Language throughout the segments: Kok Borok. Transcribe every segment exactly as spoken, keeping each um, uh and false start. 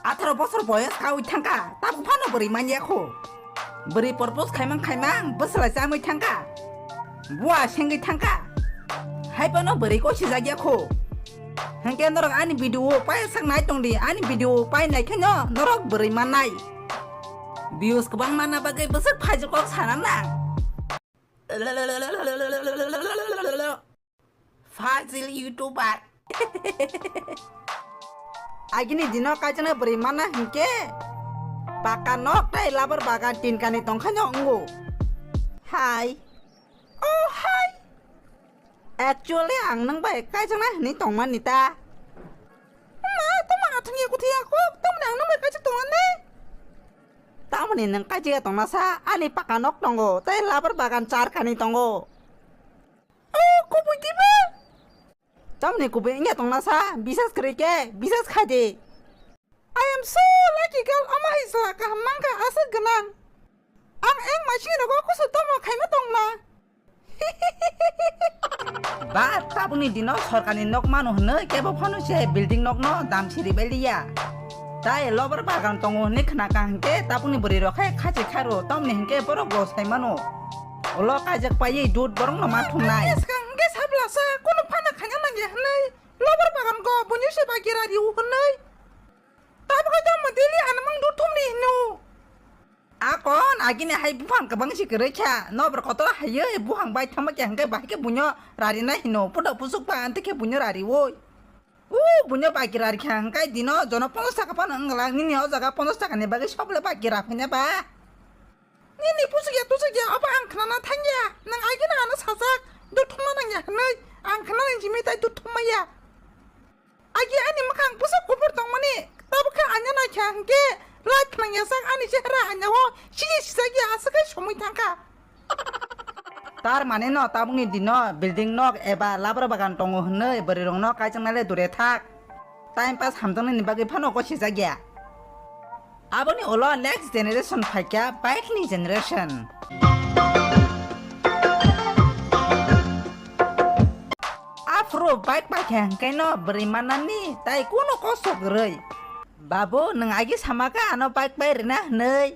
Atharo bosor boyos kawi thangkha, tabuk phano bwrwi manya kho. Bwrwi propose khaimang khaimang bwsla chamwi thangkha. Bua sengwi thangkha. Hai phano bwrwi kosijak ya kho. Hwnkhe norok ani video o pai sak nai tongdi, ani video o pai nai khe no norok bwrwi mannai. Views kwbang manna bagwi bwswk phaijak kok sana nang. Fazil YouTuber. Agini dino kaijaknai bwrwi mana hinkhe paka nok tei labar bagan tinkani tongkhaino wngo. Hai. Oh, hai. Actually, ang nwng bai kaijaknai hinwi tongmani ta. Ma, tamo athwngya kuthia kok, tamoni ang nwng bai kaijak tongmani? Tamoni nwng kaijak tongna sa, ani paka nok tongo, tei labar bagan charkani tongo. Oh, kubui diba? Tamni kubui wngya tongna sa, bisas kwrwi khe, bisas khai di. I am so lucky girl, omo hai chwla kaham mankha, aswk gwnang. Ang eng machine rogo kusu tomo khaima tongma. Ba, tabukni dino sorkarni nok mano hwnwi kebo phano se building nokno dam siri bai liya. Tai lobar bagan tongo hwnwi khna kha hinkhe tabukni bwrwi rok khe khachi khairo, tamni hinkhe borok bo sai mano. Ulo kaijak paiwi dud borokno ma thumnai. Yes, kang, hwnkhe sablasa, kunu phana khaina nangya hwnwi. Lobar bagan go, buini se bai gira riu hwnwi. Tabuk hai tamo daily ano mang dud thumni hino. Akon, agini hai buphang kwbang si kwrwi kha. Nobar kotor haiwi buphang bai thangma khe hinkhe bahai khe buino rarina hino. Pudo pusuk ba anti khe buino rariwi. U, buino bai gira rikha hinkhe dino jono ponchash taka phano wngla. Nini o jaga ponchash taka ni bagwi soble bai gira phainya ba. Nini pusukya tusukya obo ang khnana thangya. Nang agini ano sajak, dud thumma nangya hwnwi. Ang khnani jimi tai dud thumma ya. Agi ani mwkhang bwsa kubur tongmani, tabuk khe anya naikha hinkhe light khwnang yasak ani chehra anya o siji sijak ya aswk khe somoi thangkha. Tar mane no tabukni dino building nok eba labra bagan tongo hwnwi bwrwirokno kaijaknai le dure thak. Time pass hamjaknani bagwi phano gosijak ya. Aboni ulo next generation phaikha, bike ni generation. Aphuru bike paikha hwnkhe no bwrwi manani tai kunu kosto kwrwi. Babu, nwng agi samakha ano bike pai rwna hwnwi?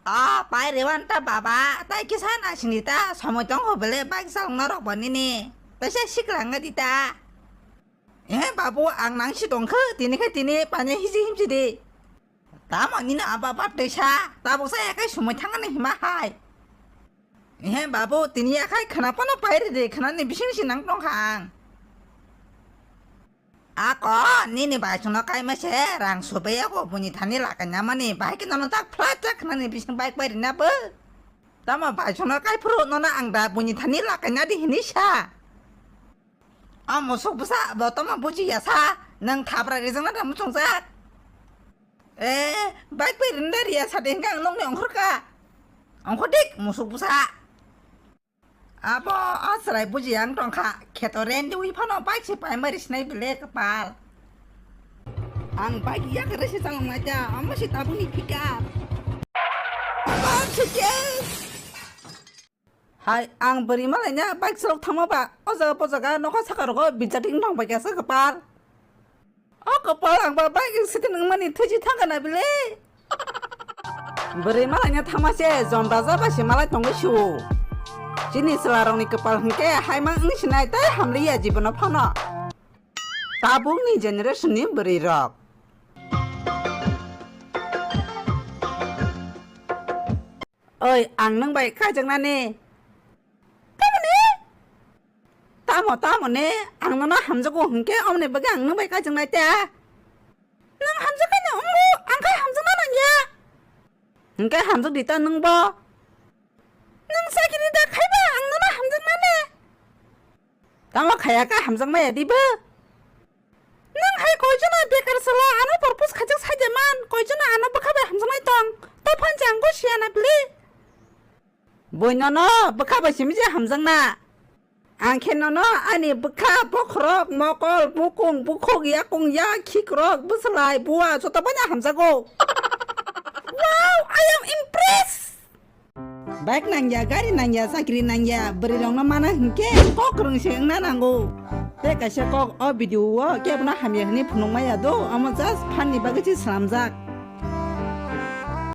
O, pai rwna ta baba, tai kisa nasini ta, somoi tongo bele bike chalokna rok bo nini. Teisa sikla wngwi di ta. Eh, babu, ang nang si tongkha, tini khe tini, panya hiji himsi di. Tamo nini aba ba teisa, tabuk sa ekai sumui thangani hima hai. Eh, babu, tini yakhai khna pono pairi de, khnani bising si nang tongkha ang. Ako, nini bai chwngno kaima se, rang subai yago, buini thani lakai namani, bai khe nono tak flat tak khnani bising bike bai rina bo. Tamo bai chwngno kai phuru nono ang da buini thani lakai nadi hini sa. O musuk bwsa bo tamo buji ya sa, nwng thabra rijak na da muchungjak. Eh, bike bai rinda riya sa de hwnkhe ang nokni ongkhor ka. Ongkhor dik musuk bwsa. Abo o chwrai buji ang tongkha, kheto rendi wi phano bike se paimari sinai bile kwpal. Ang bike yak resi chalong naida, omo se tabuni pick up. Abo se ke. Hai, ang bwrwi malaina bike chalok thangma ba, o jaga bo jaga nokha saka rogo bijating nong bai kasa kwpal. O kwpal ang ba bike accident wngmani thwichi thangkha na bile. Bwrwi malaina thangma se jom raja bai se malai tongwi su. Chini chwla rokni kwpal hwnkhe haimang wng sinai tei hamliya jibono phano. Tabukni generation ni bwrwi rok. Oi, ang nwng bai kaijaknani. Tamoni? Tamo, tamoni? Ang nono hamjago hwnkhe, omoni bagwi ang nwng bai kaijaknai ta? Nwng hamjakhaino wngo, ang khai hamjakna nangya. Hwnkhe hamjak di ta nwngbo. Nwng chakiri da khaiba ang nono hamjaknani. Tamo khaya khe hamjakmaya dibo? Nwng hai koijono bekar chwla ano propose khaijak saide man, koijono ano bwkha bai hamjaknai tong, tophan je ang gosiya na bili. Bui nono bwkha bai simi je hamjakna. Ang khe nono ani bwkha, bokhorok, mokol, bukung, bukhuk, yakung, yak, khikrok, bwslai, bua joto bai no hamjago. Wow, I am impressed! Bike nangya, gari nangya, chakri nangya, bwrwi rokno mana hinkhe kok kwrwng se wngna nango. Tei kaisa kok o video o kebono hamya hinwi phunukmaya do, omo just fun ni bagwi se swnamjak.